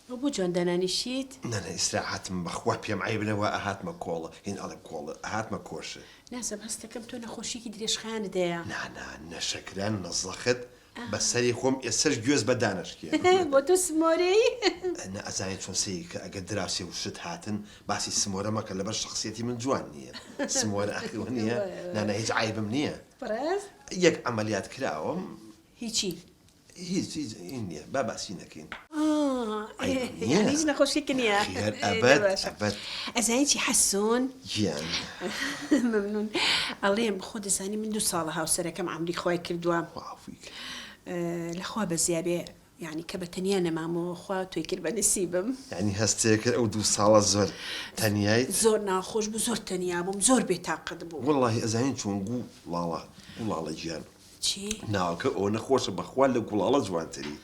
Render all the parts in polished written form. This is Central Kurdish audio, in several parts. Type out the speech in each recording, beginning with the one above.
ئەو بۆ جوان دانانیشیت؟ نا نا ئیسراحەتم بەخوا پێم عەیب نەبوە ئەهاتمە کۆڵە هین ئەڵێم کۆڵە ئەهاتمە کۆشک. نازم هەستەکەم تۆ نەخۆشیەکی درێژخایەنت هەیە. نا نا نە شەکرە نە زەخت بە سەری خۆم ئێستەش گوێز بە دانەشکێنم. بۆ تۆ سمۆرەی؟ نا ئەزانی چۆن سەیر کە ئەگەر دراوسێ و شت هاتن باسی سمۆرە مەکە لەبەر شەخسیەتی من جوان نیە سمۆرە ئەخی وە نیە نا نا هیچ عەیبم نیە. بەڕێز؟ یەک عەمەلیات کراوم. هیچی؟ هیچ هیچ هین نیە با باسی نەکەین. ئا یانی هیچ نەخۆشیەک نیە؟ خێر ئەبەد ئەبەد. ئەزانی چی حەسون؟ گیان. مەمنون ئەڵێم خۆ دەزانی من دوو ساڵە هاوسەرەکەم عەمری خوای کردوە. خوا عەفوی کە. لە خوا بەزیابێ یانی کە بە تەنیا نەمامەوە خوا تۆی کرد بە نسیبم. یانی هەستێ کرد ئەو دوو ساڵە زۆر تەنیایت؟ زۆر ناخۆش بوو زۆر تەنیا بووم زۆر بێتاقەت بووم. وەڵاهی ئەزانی چۆن گوو ڵاڵە گوڵاڵە گیان. چی؟ ناوەکە ئەوەنە خۆشە بەخوا لە گوڵاڵە جوانتری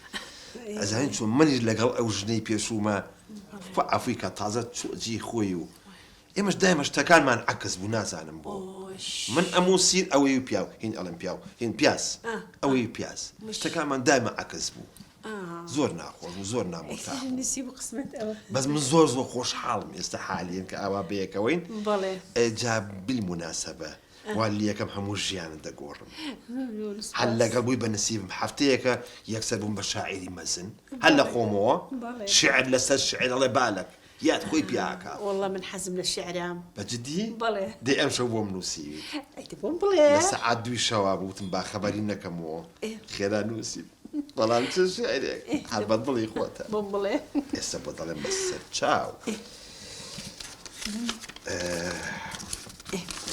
ئەزانی چۆن منیش لەگەڵ ئەو ژنەی پێشوومە خوا عەفوی کا تازە چوە جێی خۆی و ئێمەش دایمە شتەکانمان عەکس بوو نازانم بۆ من ئەموو سیر ئەوەی و پیاو هین ئەڵێم پیاو هین پیاز ئەوەی و پیاز شتەکانمان دایمە عەکس بوو زۆر ناخۆش بوو زۆر نامورتاح بوو نسیب و قسمەت ئەوە بەس من زۆر زۆر خۆشحاڵم ئێستا حالیەن کە ئاوا بەیەکەوەین بەڵێ جا بالمناسبە وا لیەکەم هەموو ژیانت دەگۆڕم هەر لەگەڵ بووی بە نسیبم هەفتەیەکە یەکسەر بووم بە شاعیری مەزن هەر لە خۆمەوە شعر لەسەر شعر ئەڵێ بالەک یاد خۆی پیاکە والله من حەزم لە شعرە بە جدی بەڵێ دەی ئەمشەو بۆم نووسیویت ئەی دە بۆم بڵێ لە سەعات دووی شەوا بوو وتم با خەبەری نەکەمەوە خێرا نووسیم بەڵام چ شعرێک هەر بە دڵی خۆتە بۆم بڵێ ئێستا بۆ دەڵێم بە سەر چاو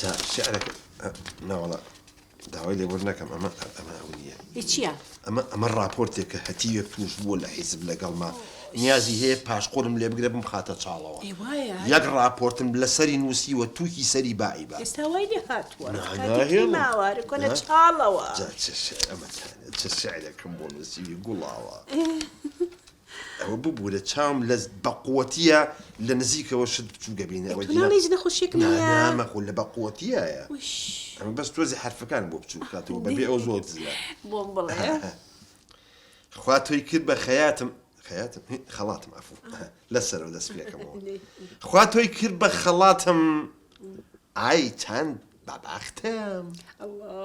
جا شعرەکە ناوەڵا داوای لێبوردن نەکەم ئەمە ئەمە ئەو نییە چییە؟ ئەمە ئەمە ڕاپۆرتێکە هەتیوێک تووش بووە لە حیزب لەگەڵما نیازی هەیە پاشقۆرم لێ بگرە بمخاتە چاڵەوە یەک ڕاپۆرتم لەسەری نووسیوە تووکی سەری بائی با ئێستا وای لێ هاتووە ماوە کۆنە چاڵەوە جا چ ئەمە چ شعرێکم بۆ نووسیوی گوڵاوە ئەوە ببورە چاوم لە بەقوەتیە لە نزیکەوە شت بچووک ئەبینێ ئەوە تۆ ناڵێی هیچ نەخۆشیەکم نا نیە؟ نا مەخۆ لە بەقوەتیایە وش ئەمە بەس تۆزی حەرفەکان بۆ بچووک کاتەوە بەبێ ئەو زۆر دزە بۆم بڵێ خوا تۆی کرد بە خەیاتم خەیاتم هی، خەڵاتم عەفوو لەسەرەوە دەست پێکەمەوە خوا تۆی کرد بە خەڵاتم ئای چەند بەبەختم. اللە.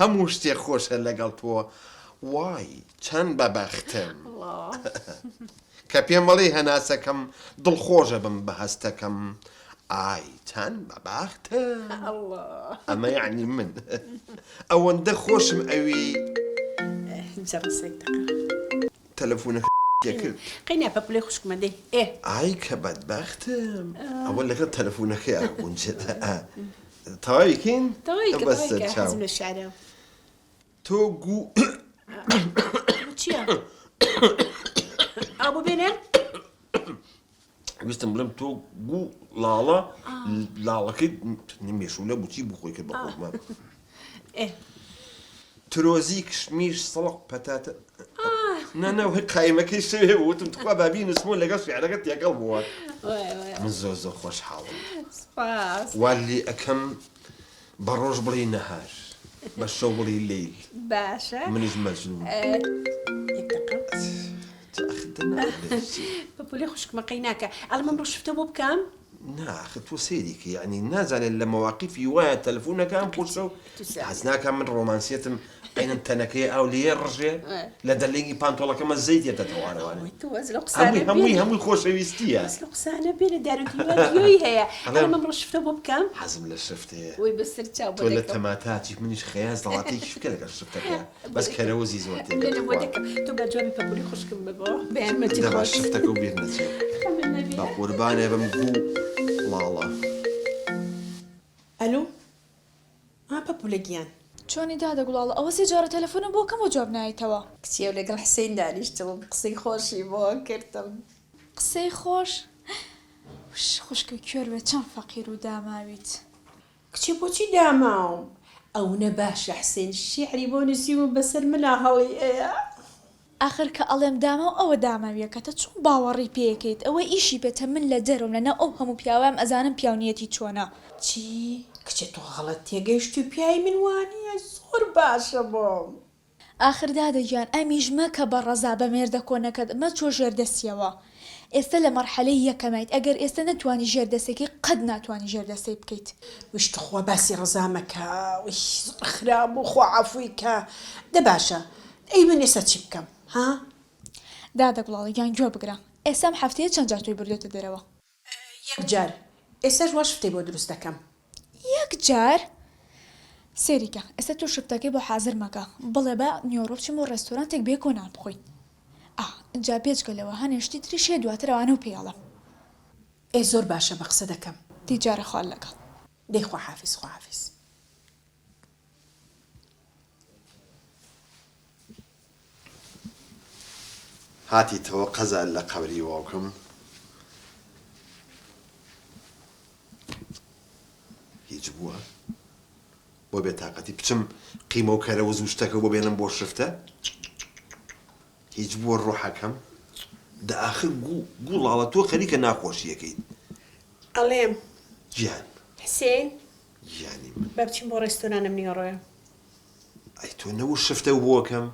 هەموو شتێک خۆشە لەگەڵ تۆ وای چەند بەبەختم. کە پێم ئەڵێی هەناسەکەم دڵخۆشە بم بە هەستەکەم ئای چەند بەبەختم. ئەمە یەعنی من ئەوەندە خۆشم ئەوێی. جەڕسێک دەقە. تەلەفونەکە کرد. قەی نا پەپولەی خوشکمە دەی ئێ. ئای کە بەدبەختم ئەوە لەگەڵ تەلەفونەکەیا گونجێت تەواوی کەین تەواوی کە تەواوی کە حەزم لە شعرە. تۆ گوو چییە؟ ئاو بۆ بێنێ؟ ویستم بڵێم تۆ گوو ڵاڵە لاڵەکەی مێشولە بوو چی بوو خۆی کرد بە خۆمان ترۆزی کشمیش سەڵق پەتاتە نا نا وەی قایمەکەی شەوێ بوو وتم تخوا با بینوسمەوە لەگەڵ شیعرەکە تێکەڵ بووە من زۆر زۆر خۆشحاڵم وا لێ ئەکەم بە ڕۆژ بڵێی نەهار بە شەو بڵێی لەیل باشە منیش مەجنون یەک دەقە پەپولەی خوشکمە قەی ناکا ئەڵێم ئەمڕۆ شفتە بۆ بکەم؟ نا ئاخر تۆ سەیری کە یەعنی نازانێت لە مەواقیفی وایە تەلەفونەکە ئەم قورسە و حەز ناکا من ڕۆمانسیەتم عەینەن تەنەکەی ئاو لێ ڕژێ لە دەلینگی پانتۆڵەکەمە زەیت یەتە تەوارەوانێ ئەوەی تۆ واز لەو قسانە هەمووی هەمووی هەمووی خۆشەویستیە واز لەو قسانە بێنە دار و دیوار گوێی هەیە ئەڵێم ئەمڕۆ شفتە بۆ بکەم؟ حەزم لە شفتەیە وەی بەسەر چاو بۆ تۆ لە دەکەم تەماتاچی منیش خەیاز زەڵاتەیەکیش بکە لەگەڵ شفتەکەیا بەس کەرەوزی زۆر تێکە لێ بۆ تخوا. دەکەم تۆ با جوابی پەپولی خوشکم ببەوە بە یارمەتی دە با خۆت. شفتەکەو بیر نەچێ. خەمت نەبێ. بە قوربانێ بم گوو ڵاڵە. ئەلو ئا پەپولە گیان. چۆنی دادە گوڵاڵە ئەوە سێ جارە تەلەفۆنم بۆ کەم و جواب نایەیتەوە. کچێ و لەگەڵ حسین دانیشتبووم قسەی خۆشی بۆ کردم. قسەی خۆش؟ وش خوشکە کوێر بێ چەند فەقیر و داماویت. کچێ بۆچی داماوم ئەونە باشە حسێن شیعری بۆ نوسیوم و بەسەر منا هەڵی ئەیا. ئاخر کە ئەڵێم داماو ئەوە داماویەکەتە چۆن باوەڕی پێیەکەیت ئەوە ئیشی پێتە من لە دەرەوەم لە ناو ئەو هەموو پیاوەم ئەزانم پیاو نیەتی چۆنە. چی؟ کچێ تۆ غەڵەت تێگەیشتوی پیاوی من وانیە زۆر باشە بۆم. ئاخر دادە گیان ئەمیش مەکە بە ڕەزا بە مێردە کۆنەکەت مەچۆ ژێر دەستیەوە ئێستە لە مەرحەلەی یەکەمایت ئەگەر ئێستە نەتوانی ژێر دەستەکەی قەت ناتوانی ژێر دەستەی بکەیت. ویش توخوا باسی ڕەزا مەکە ویش زۆر خراپ بوو خوا عەفوی کا دە باشە ئەی من ئێستا چی بکەم ها؟ دادە گوڵاڵە گیان گوێ بگرە ئێستا ئەم هەفتەیە چەند جار تۆی بردۆتە دەرەوە؟ یەک جار ئێستاش وا شفتەی بۆ دروست دەکەم. یەک جار؟ سەیری کە ئێستا تۆ شفتەکەی بۆ حازر مەکە بڵێ با نیوەڕۆ بچین بۆ ڕێستۆرانتێک بەیەکەوە نان بخۆین ئا ئینجا بێجگە لەوە هەنێ شتی تریش هەیە دواتر ئەوانەو پێ ئەڵێم. ئێ زۆر باشە بە قسە دەکەم. دەی جارە خوات لەگەڵ. دەی خواحافیز خواحافیز. هاتیتەوە قەزا لە قەبری باوکم؟ هیچ بووە؟ بۆ بێتاقەتی بچم قیمە و کەرەوز و شتەکە بۆ بێنم بۆ شفتە؟ هیچ بووە ڕۆحەکەم؟ دە ئاخر گوو گوو ڵاڵە تۆ خەریکە ناخۆشیەکەیت. ئەڵێم. گیان. حسێن. گیانی من. با بچین بۆ ڕێستۆران ئەم نیوەڕۆیە. ئەی تۆ نەبوو شفتە و بۆکەم؟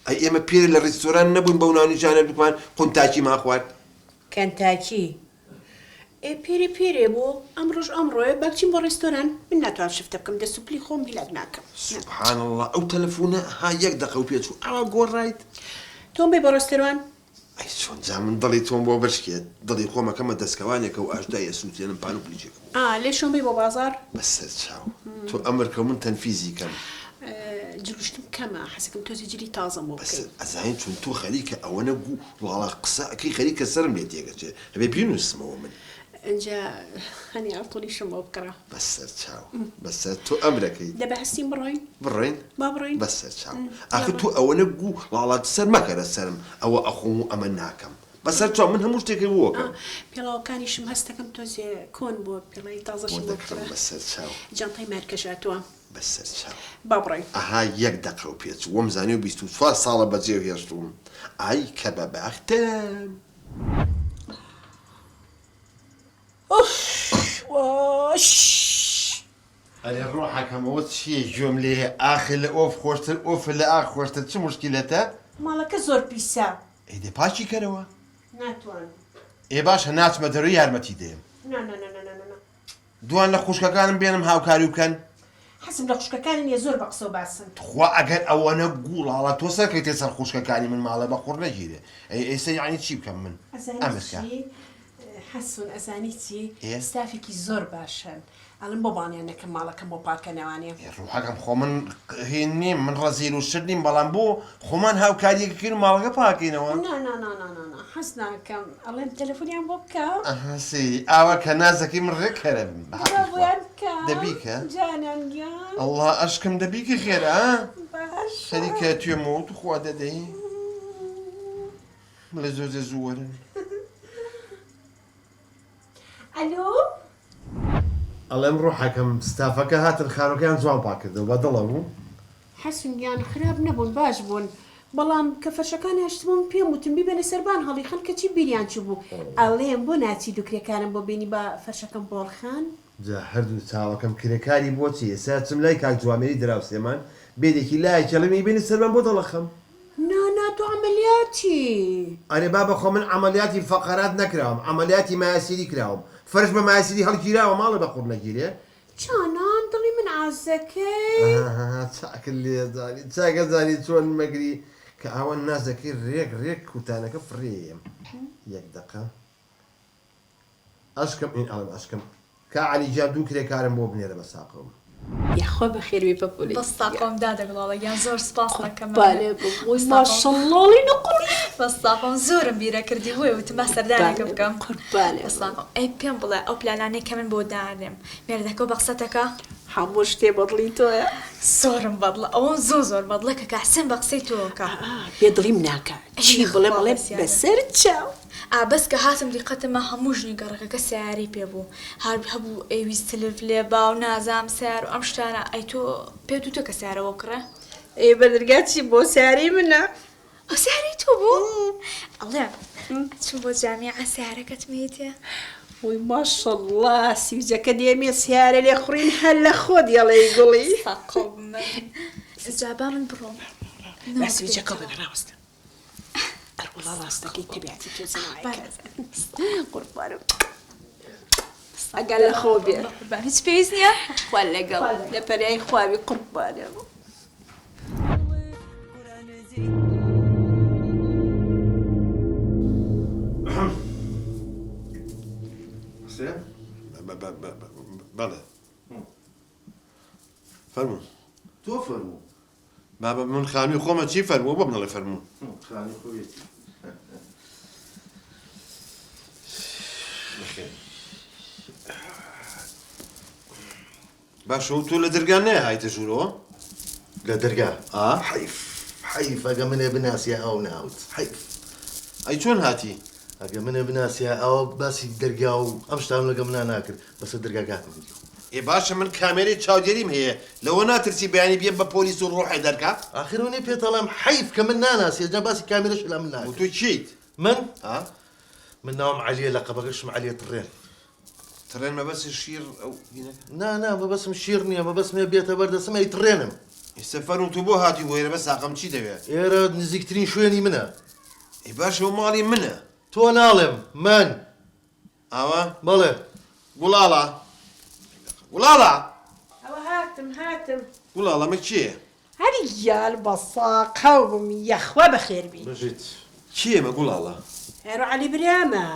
ئەی ئێمە پێرێ لە ڕیستۆران نەبووین بەو ناونیشانە بکمان قونتاکیمان خوارد؟ کەنتاکی؟ ئێ پێرێ پێرێ بوو ئەمڕۆش ئەمڕۆیە با بچین بۆ ڕیستۆران من ناتوانم شفتە بکەم دەست و پلی خۆم هیلاک ناکەم. سبحان اللە ئەو تەلەفونە ها یەک دەقە و پێچوو ئاوا گۆڕایت؟ تۆم بەی بۆ ڕێستۆران؟ ئەی چۆن جا من دڵی تۆم بۆ بشکێت دڵی خۆم ئەکەمە دەسکەوانێکە و ئاژدای ئەسوتێنم پان و پلیچێکم بۆ. ئا لێشۆم بەی بۆ بازاڕ؟ بەسەر چاو تۆ ئەمر کە و من تەنفیزی کەم. جل و شتم کەمە حەزەکەم تۆزێ جلی تازەم بۆ بکەی. بەس ئەزانی چۆن تۆ خەریکە ئەوەنە گوو ڵاڵە قسە ئەکەی خەریکە سەرم لێ تێکەچێ ئەبێ بینوسمەوە من. ئینجا هەنێ ئاڵتونیشم بۆ بکڕە. بەسەر چاو بەسەر تۆ ئەمرەکەی. دە بە هەستین بڕۆین. بڕۆین؟ با بڕۆین. بەسەر چاو ئاخر تۆ ئەوەنە گوو ڵاڵە سەر مەکەرە سەرم ئەوە ئەخۆم و ئەمە ناکەم بەسەر چاو من هەموو شتێکت بۆ ئەکەم. پێڵاوەکانیشم هەستەکەم تۆزێ کۆن بووە پێڵاوی بۆ تازەشم بۆ دەکڕم بکڕە. بەسەر چاو. جانتای مارکەش هاتووە. بەسەر چاو. با بڕۆین. ئەها یەک دەقە و پێچوو وەم زانی و 24 ساڵە بەجێو هێشتووم ئای کە بە بەختم. ئوف وەش. ئەرێ ڕۆحەکەم ئەوە چییە گوێم لێیە ئاخ لە ئۆف خۆشتر ئۆف لە ئاخ خۆشتر چ موشکیلەتە؟ ماڵەکە زۆر پیسە. ئەی دە پاکی کەرەوە. ناتوانم. ئێ باشە ناچمە دەرۆ یارمەتی دەیەم. نا نا نا نا نا نا. دوان لە خوشکەکانم بێنم هاوکاریو بکەن. حەزم لە خوشکەکانی نیە زۆر بە قسەو باسن. تخوا ئەگەر ئەوەنە گوڵاڵە تۆ سەرکەیتە سەر خوشکەکانی من ماڵێ بە قوڕ نەگیرێ ئەی ئێستا یەعنی چی بکەم من ئەزانی ئەمر کە. چی حەسون ئەزانی چی ئێ. ستافێکی زۆر باشن ئەڵێم بۆ بانگیان نەکەم ماڵەکەم بۆ پاکەنەوانێ. ئێ ڕوحەکەم خۆ من هین نیم من ڕەزیل و شت نیم بەڵام بۆ خۆمان هاوکاریەک کەین و ماڵەکە پاکەینەوە. نا نا نا نا نا نا حەز ناکەم ئەڵێم تەلەفۆنیان بۆ بکە. ئەها سەیری ئاوا کە نازەکەی من ڕێک هەرەبم بە دەبا حەقی خوا بۆیان بکەم دە بیکە. جانان گیان. ئەڵا ئەشکم دە بیکە خێرا باشە. خەریکە توێمەوە توخوا دەدەی بڵێ زۆزێ زوو وەرن. ئەلۆ. ئەڵێم ڕۆحەکەم ستافەکە هاتن خانوەکەیان جوان پاک کردەوە بە دڵە بوو؟ حەسون گیان خراپ نەبوون باش بوون بەڵام کە فەرشەکان هێشتبووم پێم وتن بیبەنە سەربان هەڵیخەن کەچی بیریان چووبوو ئەڵێم بۆ ناچی دوو کرێکارم بۆ بێنی با فەرشەکەم بۆ هەڵخەن؟ جا هەردوو چاوەکەم کرێکاری بۆ چی ئێستا ئەچم لای کاک جوامێری دراوسێمان بێدێکی لایەکی ئەڵێم ئەیبەینە سەربان بۆت هەڵەخەم. نا نا تۆ عەمەلیاتی. ئەرێ بابە خۆ من عەمەلیاتی فەقەرات نەکراوم عەمەلیاتی مایەسیری کراوم فەرش بە مایەسیری هەڵگیراوە ماڵێ بە قوڕ نەگیرێ. جانان دڵی من عازەکەی. ئەهاها چاکت لێ زانی چاکە زانی چۆن مەگری کە ئاوا نازەکەی رێک رێک کوتانەکە فڕێیەم یەک دەقە. ئەشکم ئین ئەڵێم ئەشکم کا عەلی گیان دوو کرێکارم بۆ بنێرە بە ساقەوم. یاخوا بەخێربێی پەپولەی بەس ساقەوم دادە گوڵاڵە گیان زۆر سپاست ئەکەم قوربانێ بم وەی ماشەڵڵا ڵی نقوڵی. بەس ساقەوم زۆرم بیرە کردی بۆیە وتم با سەردانێکە بکەم قوربانێ بەس ساقەوم ئەی پێم بڵێ ئەو پلانانەی کە من بۆت دانێم مێردەکەو بە قسەتەکا؟ هەموو شتێ بەدڵی تۆیە. زۆرم بەدڵە ئەوەم زۆر زۆر بەدڵە کە کاک حسێن بە قسەی تۆ ئەکا. ئا بێ دڵیم ناکا چی بڵێم ئەڵێ بەسەر چاو. ئا بەس کە هاتم دیقەتم ما هەموو ژنی گەڕەکەکە سەیارەی پێ بوو هەر هەبوو ئەیویست تلف لێ با و نازانم سەیار و ئەم شتانە ئەی تۆ پێت وتوە کە سەیارە بۆ بکڕێ؟ ئەی بەدرگا چی بۆ سەیارەی منە. ئەو سەیارەی تۆ بوو؟ ئەڵێم ئەچم بۆ جامیعە سەیارەکەتم هێتێ. وەی ماشەڵڵا سیوجەکە دێمێ سەیارە لێخوڕین هەر لە خۆت یەڵێی گوڵی. سەقڵ من. جا با من بڕۆم. بەس ویجەکە بنە ڕاوەستە. ئەروەڵا ڕاستەکەی تەبیعەتی تۆ زەنایەکە. قوربانم. ئەگەر لە خۆ بێ. قوربان هیچ پێویست نییە؟ خوا لەگەڵ لە پەنای خواوی قوربانم. حسێن؟ بەڵێ. فەرموو. تۆ فەرموو. بابە من خانووی خۆمە چی فەرموو بۆم دەڵێ فەرموو. خانووی خۆیەتی. بەخێر. باشە و تۆ لە دەرگا نەیەهایتە ژوورەوە؟ لە دەرگا؟ ئا. حەیف حەیف ئەگە منێ بناسیە ئەو ناوت حەیف. ئەی چۆن هاتی؟ ئەگە منێ بناسیە ئەوە باسی دەرگا و ئەم شتانەم لەگە منا ناکرد بەسەر دەرگاکاتم دیوە. ئێ باشە من کامێرەی چاودێریم هەیە لەوە ناترسی بەیانی بێم بە پۆلیس و ڕۆحێ دەرکا؟ ئاخر منێ پێت ئەڵێم حەیف کە من ناناسیە جا باسی کامێرەش لە من و ناکرد. تۆ کێیت؟ من؟ ئا. من ناوم عەلیە لەقەبەکەشم عەلیە تڕێن. تڕێن مەبەست شیر ئەو هینەکە؟ نا نا مەبەستم شیر نییە مەبەستم هەیە بێتە بەر دەستم ئەیتڕێنم. ئێستا فەرموو تۆ بۆ هاتووی بۆ ئێرە بەس تاقم چی دەوێ؟ ئێرە نزیکترین شوێنی منە. ئەی باشە ئەو ماڵی منە. تۆ ناڵێم من. ئاوا؟ بەڵێ. گوڵاڵە گوڵاڵە. ئەوە هاتم هاتم. گوڵاڵە ئەمە کێیە؟ هەری گیان بە ساقەو بم یەخوا بەخێر بی. بژیت. کێیە ئەمە گوڵاڵە؟ ئەرۆ عەلی برامە.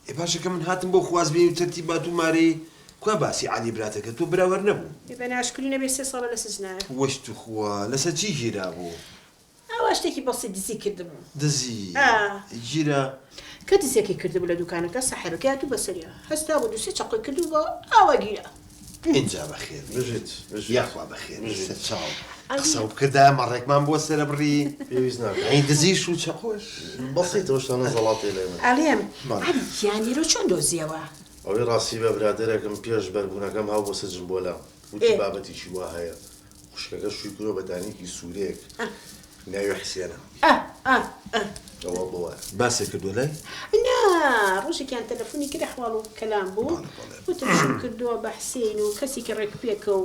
ئێ باشە کە من هاتم بۆ خوازبێنی و تەرتیبات و مارەیی کوا باسی عەلی براتەکە تۆ براوەر نەبوو. ئێ بە ناشکری نەبێ سێ ساڵە لە سجنایە. وەش توخوا لەسەر چی گیرابوو؟ ئاوا شتێکی بەسیت دزی کردبوو. دزی؟ ئا. گیرا؟ کە دزیەکەی کردبوو لە دوکانەکە ساحێبەکەی هاتوو بەسەریا هەستابوو دوو سێ چەقۆی کردبوو بە ئاوا گیرا. ئینجا بەخێر بێی. بژیت بژیت. یاخوا بەخێر بێی بژیت. سەرچاو. قسەو بکردایە مەڕێکمان بۆ سەرەبڕی. پێویست ناکا. یانی دزیش و چەقۆش. بەسیتە ئەو شتانە زەڵاتەی لای من. ئەڵێم بەڵێ. عەلی گیان ئێرەو چۆن دۆزیەوە؟ ئەوەی ڕاستی بێ برادەرێکم پێش بەربوونەکەم هاو بۆ سجن بۆ لام وتی ئێ. بابەتێکی وا هەیە خوشکەکە شووی کردووە بە دانیکی سوورێک ناوی حسێنە. ئە ئە ئە. ئەوە بۆ وایە. باست کردووە لای؟ نا ڕۆژێکیان تەلەفونی کرد ئەحواڵ و کەلام بوو وتم شووم کردووە بە حسین و کەسێکی ڕێک پێکە و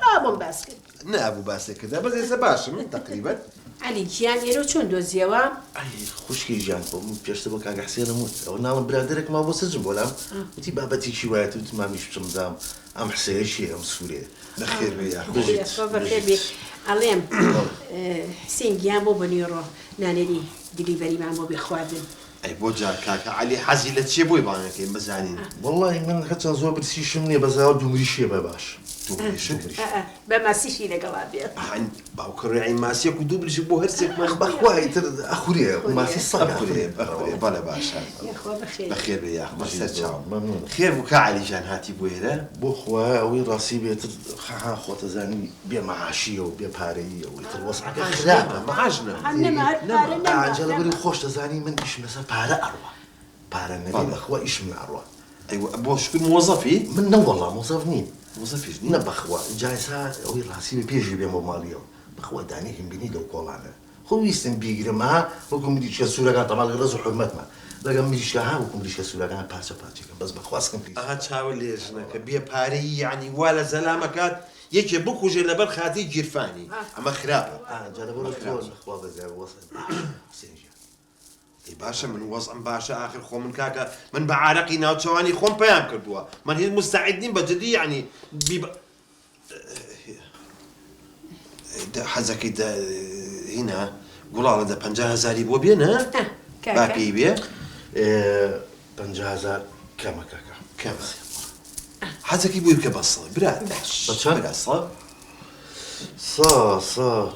ئا بۆم باس کرد. نابوو باست کردایە بەس ئێستا باشم تەقریبەن. عەلی گیان ئێرەو چۆن دۆزیەوە؟ ئەی خوشکی گیان خۆ من پێشتر بۆ کاکە حسێنم وت ئەوە ناڵم برادەرێکم ماوە بۆ سجن بۆ لام وتی بابەتێکی وایە وتم مامیش بچم بزانم ئەم حسەیە کێیە ئەم سوورەیە. بەخێر بێی یاخوا. بژیت یاخوا بەخێر بێی بژیت. ئەڵێم بەڵێ. حسین گیان بۆ بە نیوەڕۆ نانێری delivery مان بۆ بێ خواردن. ئەی بۆ جا کاکە عەلی حەزی لە چیە بۆی بانگەکەین بزانین. وەڵاهی من هەرچەند زۆر برسیشم نیە بەس ئەوە دوو مریشکیە بە باش. دوو مریشک؟ دوو مریشک. ئا با ماسیشی لەگەڵا بێ. ئەها باوکە ڕێعی ماسیەک و دوو مریشک بۆ هەرسێکمان. بەخوا ئیتر ئەخورێ ماسی سەگ ئەخورێ ئەخورێ بەڵێ باشە. یاخوا بەخێر بێی. بەخێر بێی یاخوا سەرچاوم. مەمنونم. خێر بوو کا عەلی جان هاتی بۆ ئێرە؟ بۆ خوایە ئەوەی ڕاستی بێ ئیتر خەها خۆتەزانی بێ مەعاشیە و بێ پارەییە و ئیتر وەزعەکە خراپە. مەعاش نەما. هەر نەما هەر پارە نەما. ئا جا لەبەری خۆشتەزانی من ئیشم لەسەر پارە ئەڕوا. پارە نەبێ بەخوا ئیشم ناڕوا. ئەی بۆ شوکر مۆزەفی؟ من نەوەڵا مۆزەف نیم. مۆزەفیش نی؟ نە بەخوا جا ئێستا ئەوەی ڕاستی بێ پێش بێم بۆ ماڵیەوە بەخوا دانەیەکم بینی لەو کۆڵانە خۆ ویستم بیگرم ها وەکو مریشکە سوورەکان تەبعەن ڕێز و حورمەتمە لەگەڵ مریشکە ها وەکو مریشکە سوورەکان پارچە پارچەکەم بەس بەخوا سکم پیس. ئەها چاوت لێ ژنەکە بێ پارەیی یەعنی وا لە زەلامەکات یەکێ بکوژێ لەبەر خاتری گیرفانی ئەمە خراپە. ئا جا لەبەر تۆ بەخوا بەزیاد وەزعت باشە حوسێن گیان. ئەی باشە من وەزعم باشە ئاخر خۆ من کاکە من بە عارەقی ناوچەوانی خۆم پەیام کردووە من هیچ مستعد نیم بە جدی یەعنی بی حەزەکەی دە هینا گوڵاڵە دە 50 هەزاری بۆ بێنە با پێی بێ 50 هەزار کەمە کاکە کەمە حەزەکەی بۆی بکە بە سە برا بە چەند برا سە سا سا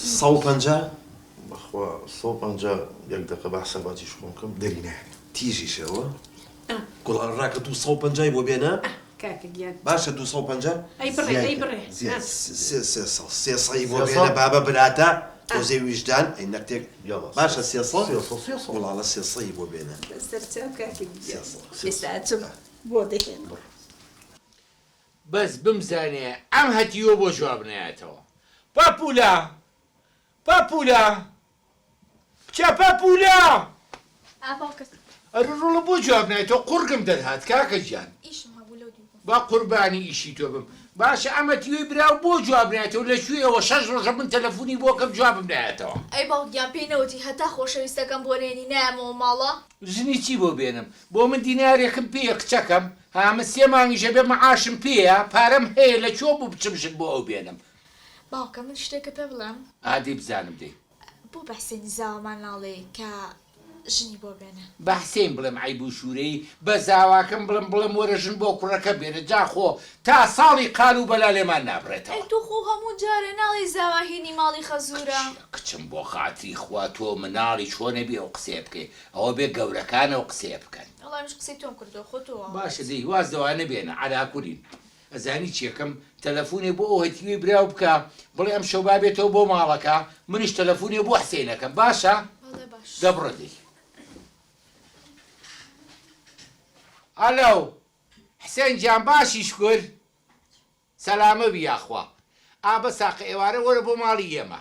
150 بەخوا 150 یەک دەقە بە حساباتیش خۆم کەم دەری نایەنم. تیژیشەوە گوڵان ڕاکە 250 ی بۆ بێنە. کاکە گیان. باشە 250 ئەی بڕێ ئەی بڕێ. زیاد سێ سێ سەد سێ سەی بۆ بێنە بابە براتە تۆزێ ویژدان ئەی نەکتێک باشە سێ سەد گوڵاڵە سێ سەی بۆ بێنە. سەرچاو کاکە گیان ئێستا ئەچم بۆ دەهێنم. بەس بمزانێ ئەم هەتیوە بۆ جواب نایەتەوە پاپولە پاپولە کچە پاپولە. ئا باوکە. ئەرێ ڕۆڵە بۆ جواب نایەتەوە قوڕگم دەرهات کاکە گیان. ئیشم هەبوو لەو دیو بووم. با قوربانی ئیشی تۆ بم. باشە ئەمە تیوەی براو بۆ جواب نایەتەوە لە کوێیەوە شەش ڕۆژە من تەلەفونی بۆ کەم جوابم نایەتەوە. ئەی باوک گیان پێی نەوتی هەتا خۆشەویستەکەم بۆ نەیەنی نایەمەوە ماڵە؟ ژنی چی بۆ بێنم بۆ من دینارێکم پێیە کچەکەم ها من سێ مانگیش ئەبێ مەعاشم پێیە پارەم هەیە لە کوێ بوو بچم ژن بۆ ئەو بێنم. باوکە من شتێکت پێ بڵێم؟ ئا دەی بزانم دەی. بۆ بە حسێنی زاوامان ناڵێی کە ژنی بۆ بێنێ؟ بە حسین بڵێم عەیب و شورەیی، بە زاواکەم بڵێم بڵێم وەرە ژن بۆ کوڕەکە بێنە، جا خۆ تا ساڵی قال و بەلا لێمان نابڕێتەوە. ئەی تۆ خۆ هەموو جارێ ناڵێی زاوا هینی ماڵی خەزوورە؟ کچ کچم بۆ خاتری خوا تۆ مناڵی چۆن ئەبێ ئەو قسەیە بکەی، ئەوە بێ گەورەکان ئەو قسەیە بکەن. وەڵا منیش قسەی تۆم کردووە خۆ تۆ وا باشە وتت. دەی واز لەوانە بێنە، عەلاکولین ئەزانی چیەکەم تەلەفونێ بۆ ئەو هەتیوەی براو بکە بڵێ ئەمشەو با بێتەوە بۆ ماڵەکە منیش تەلەفونێ بۆ حسین ئەکەم باشە بەڵێ باش. دە بڕۆ دەی. ئەلۆ حسێن گیان باشی شکور سەلامە بی یاخوا ئا بەس تاقە ئێوارە وەرە بۆ ماڵی ئێمە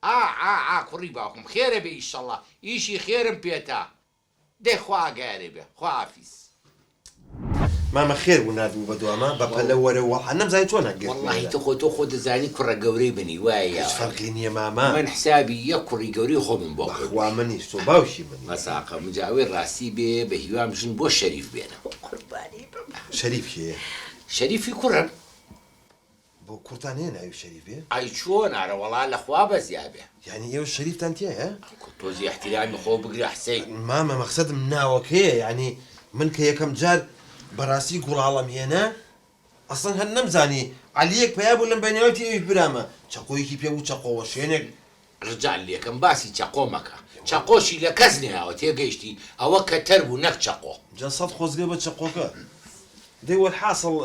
ئا ئا ئا کوڕی باوکم خێرە بێ ئیشەڵا ئیشی خێرم پێتە دەی خوا ئاگایارێ بێ خواحافیز. مامە خێر بوو ناردبوو بە دواما بە پەلە وەرە وەڵا نەمزانی چۆن گرتمەوە. وەڵاهی تخۆ تۆ خۆت دەزانی کوڕە گەورەی منی وایە هیچ یا. فەرقی نیە مامە. من حسابی یەک کوڕی گەورەی خۆمم بۆ کردووی. بەخوا منیش تۆ باوکی منی. مەساقە مجا ئەوەی ڕاستی بێ بە هیوام ژن بۆ شەریف بێنم. قوربانی بم. شەریف کێیە؟ شەریفی کوڕم. بۆ کوڕتان هەیە ناوی شەریف بێ؟ ئەی چۆن ئارەوەڵا لە خوا بەزیا بێ. یانی ئێوە شەریفتان تیایە؟ کو تۆزی ئیحتیرامی خۆ بگرە حسین. مامە مەخسەدم ناوەکەیە یانی من کە یەکەم جار بەڕاستی گوڵاڵەم هێنا ئەسڵەن هەر نەمزانی عەلیەک پەیا بوو لەم بەینە وتی ئەویش برامە چەقۆیەکی پێ بوو چەقۆ وەشێنێک. ڕجال لێکەم باسی چەقۆ مەکە چەقۆشی لە کەس نەیاوە تێگەیشتی ئەوە کەتەر بوو نەک چەقۆ. جا سەد خۆزگە بە چەقۆکە دەی وەلحاسڵ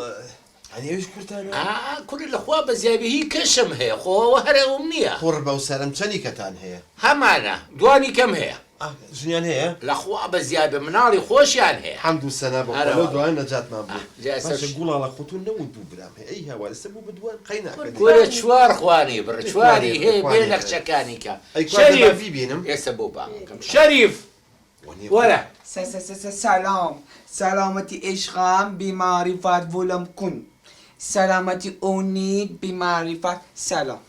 یانی ئەویش کوڕتانە؟ ئا کورە لە خوا بەزیابێ هی کەشم هەیە خۆ ئەوە هەر ئەوم نییە. قوڕ بەو سەرم چەنی کەتان هەیە؟ هەمانە دوانی کەم هەیە. ئا ژنیان هەیە؟ لە خوا بەزیابێ مناڵی خۆشیان هەیە. حەمد و سەنا بە خوا لەو هەرەوەڵا. دوانە نەجاتمان بوو. جا ئێستا باشە گوڵاڵە خۆ تۆ نەوت بوو برام هەیە ئەی هاوار ئێستا بوو بە دوان قەی ناکە دەی. کورە چوار خوانی بڕ چواری هەیە بێ خوانی لە هەیە. کچەکانی کە. ئەی کوا دەبا شەریف بیبینم؟ ئێستا بۆ بانگەکەم شەریف وەرە. س س س س سلام سلامتی عشقم بی معرفت ولم کن سلامتی اونی بی معرفت سلام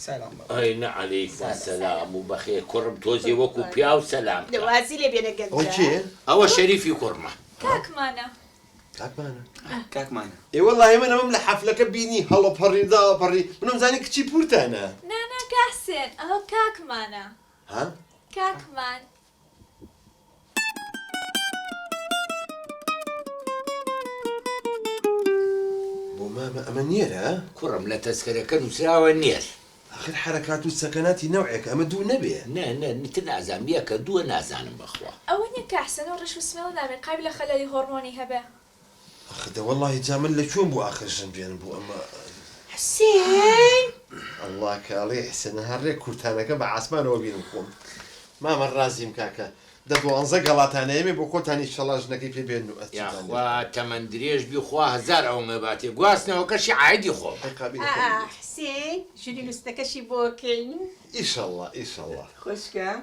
سلام بابا ئەی نە عەلەیکم سەلام و بەخێر کوڕم تۆزێ وەکو پیاو سەلام بکە. وازی لێ بێنە ئەوە گەنجە. کێیە؟ ئەوە شەریفی کوڕمە. کاکمانە. کاکمانە. کاکمانە. ئێ وەڵاهی من ئەمەم لە حەفلەکە بینی هەڵەپەڕی داوەپەڕی منم زانی کچی پورتانە. نا نا کا حسێن ئەوە کاکمانە. ها؟ کاکمان. بۆ مامە ئەمە نێرە؟ کوڕم لە تەزکەرەکە نووسراوە نێر. ئاخر حەرەکات و سەکەناتی نەوعێکە ئەمە دوو نەبێ. نا نا تر نازانم یەکە دووە نازانم بەخوا. ئەوە نیە کاک حسێن ئەو ڕیش و سمێڵە نابێ قابیلە خەلەلی هۆڕمۆنی هەبێ. ئاخ دە وەڵاهی جا من لە کوێم بوو ئاخر ژن بێنم بۆ ئەمە. حسێن. ئەڵڵا کە ئەڵێی حسێن هەر ڕێک کورتانەکە بە عاسمانەوە بینم خۆم. مامە ڕازیم کاکە دە دوانزە گەڵاتان ئەیەمێ بۆ خۆتان ئیشەڵا ژنەکەی پێ بێنن و ئەچیتان لێ یاخوا تەمەن درێژ بی خوا هەزار ئەوەمە باتێ گواستنەوەکەشی عایدی خۆمە. ئەی قابیلە ئا خۆمی بێت. حسێن ژنی نوستەکەشی بۆ کەین. ئیشەڵا ئیشەڵا. خوشکم.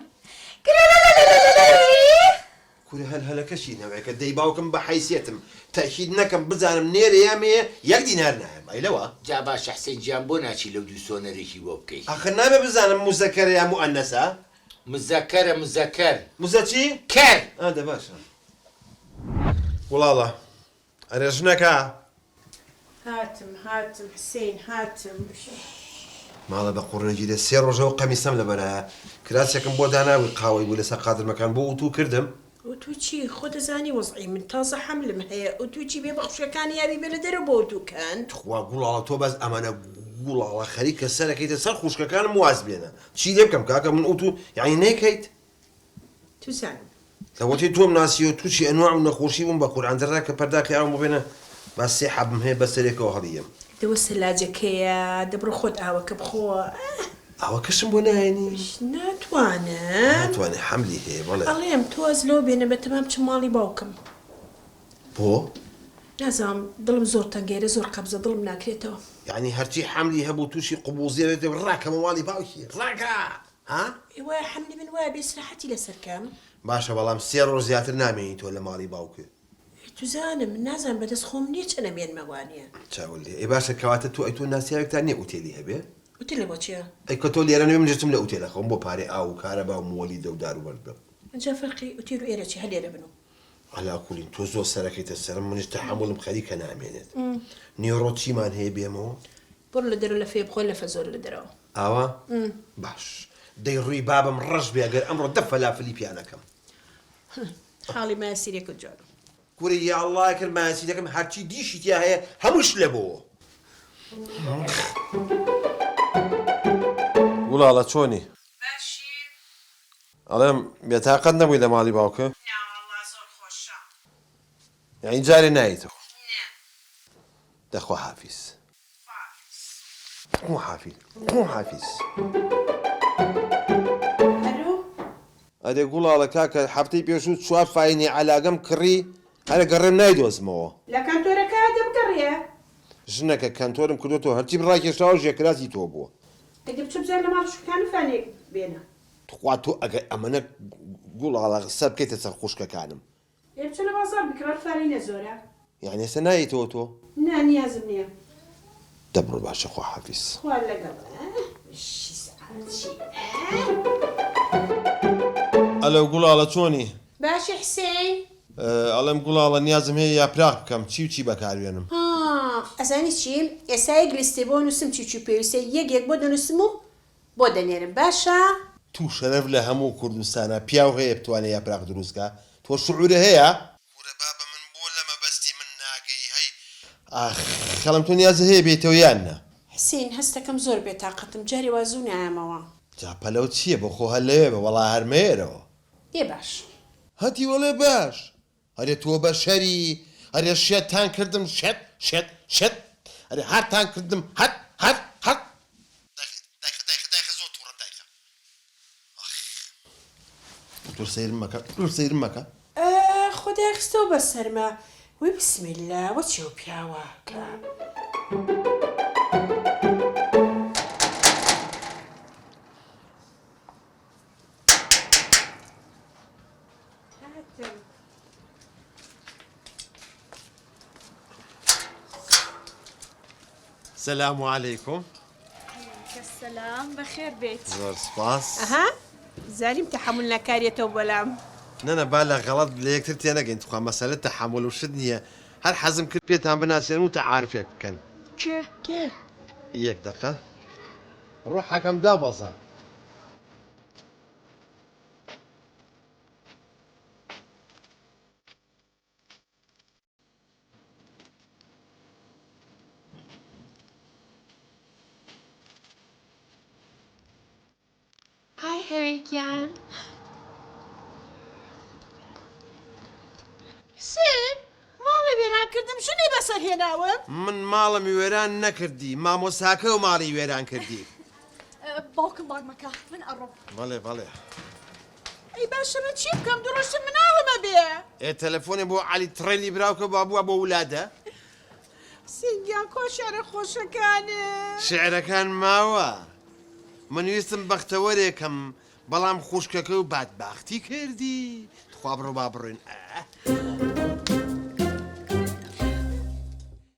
کورە هەلهەلەکەشی نەوعێکە دەی باوکم بە حەیسیەتم تەئکید نەکەم بزانم نێرە یا مێیە یەک دینار نایەم ئەی لەوە. جا باشە حسین گیان بۆ ناچی لەو دوو سۆنەرێکی بۆ بکەی. ئاخر نابێ بزانم موزەکەرە یا موئەنەسە؟ مزەکەرە مزەکەر. مزە چی؟ کەر. ئا دە باشە. گوڵاڵە ئەرێ ژنەکە. هاتم هاتم حسین هاتم. ماڵە بە قوڕنەگیرێ سێ ڕۆژە ئەو قەمیسەم لەبەرایە کراسێکم بۆ دانابووی قاوەی بوو لەسەر قادرمەکان بۆ ئوتوو کردم. ئوتوو چی خۆ دەزانی وەزعی من تازە حەملم هەیە ئوتوو چی بێ بە خوشکەکانی یاوی بێ لە دەرەوە بۆ ئوتوو کەن. تخوا گوڵاڵە تۆ بەس ئەمانە گوڵاڵە خەریکە سەرەکەیتە سەر خوشکەکانم واز بێنە چی لێ بکەم کاکە من ئوتوو یانی نەیکەیت. توزانم. لەوەتەی تۆم ناسیوە توشی ئەنواع و نەخۆشی بووم بە قورعان دەرا کە پەرداخی ئاوم بۆ بێنە با سێ حەبم هەیە بەسەرێکەوە هەڵیەم. دەوە سەلاجەکەیە دە بڕۆ خۆت ئاوەکە بخۆ ئاه. ئاوەکەشم بۆ نایەنی؟ ناتوانم. ناتوانێ حەملی هەیە بەڵێ. ئەڵێم تۆ ئەز لەوە بێنە بەتەمام بچم ماڵی باوکم. بۆ؟ نازانم دڵم زۆر تەنگە ئێرە زۆر قەبزە دڵم ناکرێتەوە. یەعنی هەرچی حەملی هەبوو توشی قبوزیە بێت ڕاکەمە ماڵی باوکی ڕاکە ها؟ ئێ وایە حەملی من وایە بێ ئیسراحەتی لەسەر کەم. باشە بەڵام سێ ڕۆژ زیاتر نامێنی تۆ لە ماڵی باوکت. توزانم من نازانم بەدەست خۆم نیە چەند ئەمێنمە وانیە. چاوت لێ ئەی باشە کەواتە تۆ ئەی تۆ ناسیاوێکتان نیە ئوتێلی هەبێ؟ ئوتێلە بۆ چیە؟ ئەی کە تۆ لێرە نەبی من دەچم لە ئوتێل ئەخەوم بۆ پارەی ئاو و کارەبا و موەلیدە و دار و بەرد بەم. ئینجا فەرقی ئوتێل و ئێرە چیە هەر لێرە بنوو. عەلا کولین تۆ زۆر سەرەکەیتە سەرم منیش تەحەموڵم خەریکە نامێنێت. نیوەڕۆ چیمان هەیە بێمەوە؟ بڕۆ لە دەرەوە لەفەیە بخۆ لەفە زۆرە لە دەرەوە. ئاوا؟ باش دەی ڕووی بابم ڕەش بێ ئەگەر ئەمڕۆ دە فەلافلی پیا نەکەم. حاڵی مایەسیرێکت جوانە. کورە یاڵڵا کرد مایەسیرەکەم هەرچی دیشی تیا هەیە هەمووی شلە بۆوە. گوڵاڵە چۆنی؟ باشی. ئەڵێم بێتاقەت نەبووی لە ماڵی باوکت؟ ناوەڵا زۆر خۆشە. یەعنی جارێ نایەیتەوە؟ نا. دە خواحافیز. خواحافیز. خواحافیز. ئەلۆ. ئەرێ گوڵاڵە کاکە هەفتەی پێشوو چوار فاینی عەلاگەم کڕی هەرە گەڕێم نایدۆزمەوە. لە کەنتۆرەکە دەبگەڕێ. ژنەکە کەنتۆرم کردۆتەوە هەرچیم ڕاکێشاوە ژێکراسی تۆ بووە. ئەی دە بچۆ بزانە لە ماڵی شوکانە فانێک بێنە. تخوا تۆ ئەگەر ئەمەنە گوڵاڵە سەر بکەیتە سەر خوشکەکانم. ئێ بچۆ لە بازاڕ بکڕە فارەی نە زۆرە. یانی ئێستا نایەیتەوە تۆ؟ نا نیازم نیە. دە بڕۆ باشە خواحافیز. خوا لەگەڵ بژی سەعاتچی ئە. ئەلۆ گوڵاڵە چۆنی؟ باشی حسین؟ ئەڵێم گوڵاڵە نیازم هەیە یاپراخ بکەم چی و چی بەکار بێنم؟ ها ئەزانی چی ئێستا یەک لیستی بۆ نوسم چی چی پێویستە یەک یەک بۆ دەنوسم و بۆ دەنێرم باشە؟ تو شەرەف لە هەموو کوردستانا پیاو هەیە بتوانێ یاپراخ دروست کا تۆ شعورە هەیە؟ کورە بابە من بۆ لە مەبەستی من ناگەی هەی ئاخ خەڵم تۆ نیازت هەیە بێیتەوە یان نا؟ حسین هەستەکەم زۆر بێتاقەتم جارێ وا زوو نایەمەوە. جا پەلەو چیە بۆ خۆ هەر لەوێ بە وەڵا هەر مەیەرەوە. ئێ باش. هەتی وەڵێ باش ئەرێ تۆ بەشەری ئەرێ شێتتان کردم شێت شێت شێت ئەرێ هارتان کردم هەت هەت هەت دایخە دایخە دایخە دایخە زۆر توڕەم دایخە ئاخ زۆر سەیرم مەکە زۆر سەیرم مەکە. ئە خودای خستەوە بەسەرما وەی بسم اللە وە چێ و پیاوە کە. هاتم. سلام علیکم. علیک السلام بەخێر بێیت. زۆر سپاس. ئەها زانیم تەحەمول ناکاریەتەوە بەلام. نەنا با لە غەڵەت لە یەکتر تێنەگەین تخوا مەسەلە تەحەمول و شت نییە هەر حەزم کرد پێتان بناسێنم و تەعارفێک بکەن. کێ؟ کێ؟ یەک دەقە ڕۆحەکەم دابەزا. های هەوێ گیان. حسێن ماڵێ وێران کردم ژنی بەسەر هێناوم. من ماڵم وێران نەکردی مامۆستاکە و ماڵی وێران کردی. باوکم بانگ مەکە من ئەڕۆم. بەڵێ بەڵێ. ئەی باشە من چی بکەم دوو ڕۆژتر مناڵم ئەبێ. ئێ تەلەفۆنێ بۆ عەلی تڕێلی براو کە با بووە بۆ ولادە. حسین گیان کوا شعرە خۆشەکانت؟ شعرەکان ماوە من ویستم بەختەوەرێکم بەڵام خوشکەکە و بادباختی کردی تخوا بڕۆ با بڕۆین ئە.